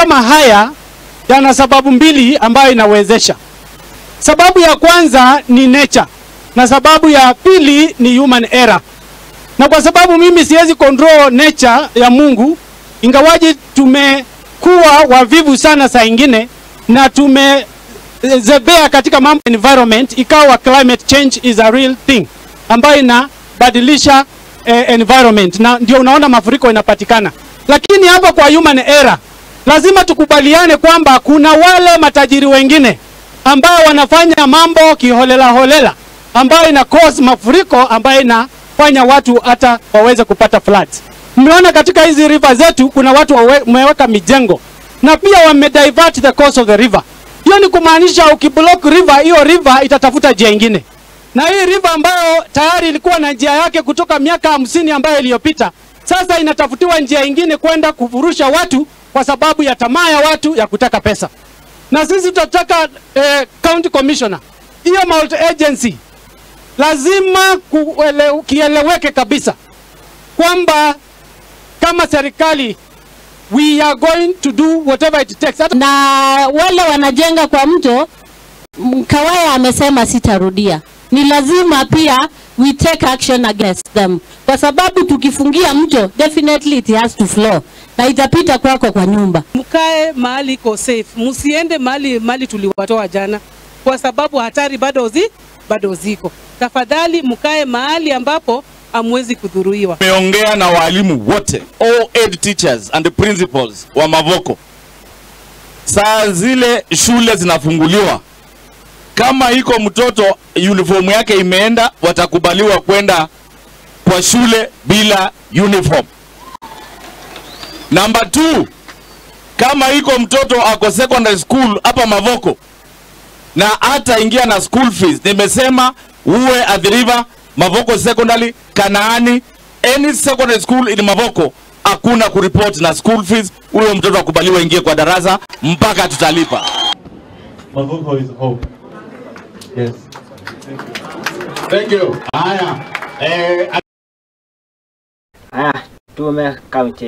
kama haya yana sababu mbili ambayo inawezesha. Sababu ya kwanza ni nature na sababu ya pili ni human error. Na kwa sababu mimi siwezi control nature ya Mungu, ingawaje tumekuwa wavivu sana saa ingine na tumezebea katika mambo environment, ikawa climate change is a real thing ambayo inabadilisha environment, na ndio unaona mafuriko inapatikana. Lakini hapa kwa human error lazima tukubaliane kwamba kuna wale matajiri wengine ambao wanafanya mambo kiholela holela ambayo ina cause mafuriko, ambayo inafanya watu hata waweze kupata floods. Mmeona katika hizi river zetu kuna watu wameweka mijengo na pia wame divert the course of the river. Hiyo ni kumaanisha ukiblock river, hiyo river itatafuta njia nyingine. Na hii river ambayo tayari ilikuwa na njia yake kutoka miaka 50 ambayo iliyopita, sasa inatafutiwa njia nyingine kwenda kuvurusha watu kwa sababu ya tamaa ya watu ya kutaka pesa. Na sisi tutataka county commissioner, hiyo multi agency lazima kieleweke kabisa kwamba kama serikali we are going to do whatever it takes. Na wale wanajenga kwa mto, Kawaya amesema sitarudia. Ni lazima pia we take action against them. Kwa sababu tukifungia mto, definitely it has to flow. Na itapita kwako kwa nyumba. Mkae mahali iko safe. Msiende mahali tuliwatoa jana, kwa sababu hatari bado ziko. Tafadhali mkae mahali ambapo hamwezi kudhuruiwa. Nimeongea na walimu wote, all head teachers and the principals wa Mavoko. Saa zile shule zinafunguliwa, kama iko mtoto uniform yake imeenda, watakubaliwa kwenda kwa shule bila uniform. Number 2, kama iko mtoto ako secondary school hapa Mavoko na hata ingia na school fees, nimesema uwe at the river, Mavoko Secondary, Kanaani, any secondary school in Mavoko, hakuna kureport na school fees. Huyo mtoto akubaliwe ingie kwa darasa mpaka tutalipa. Mavoko is hope. Yes. Thank you. Haya. Haya, tume county.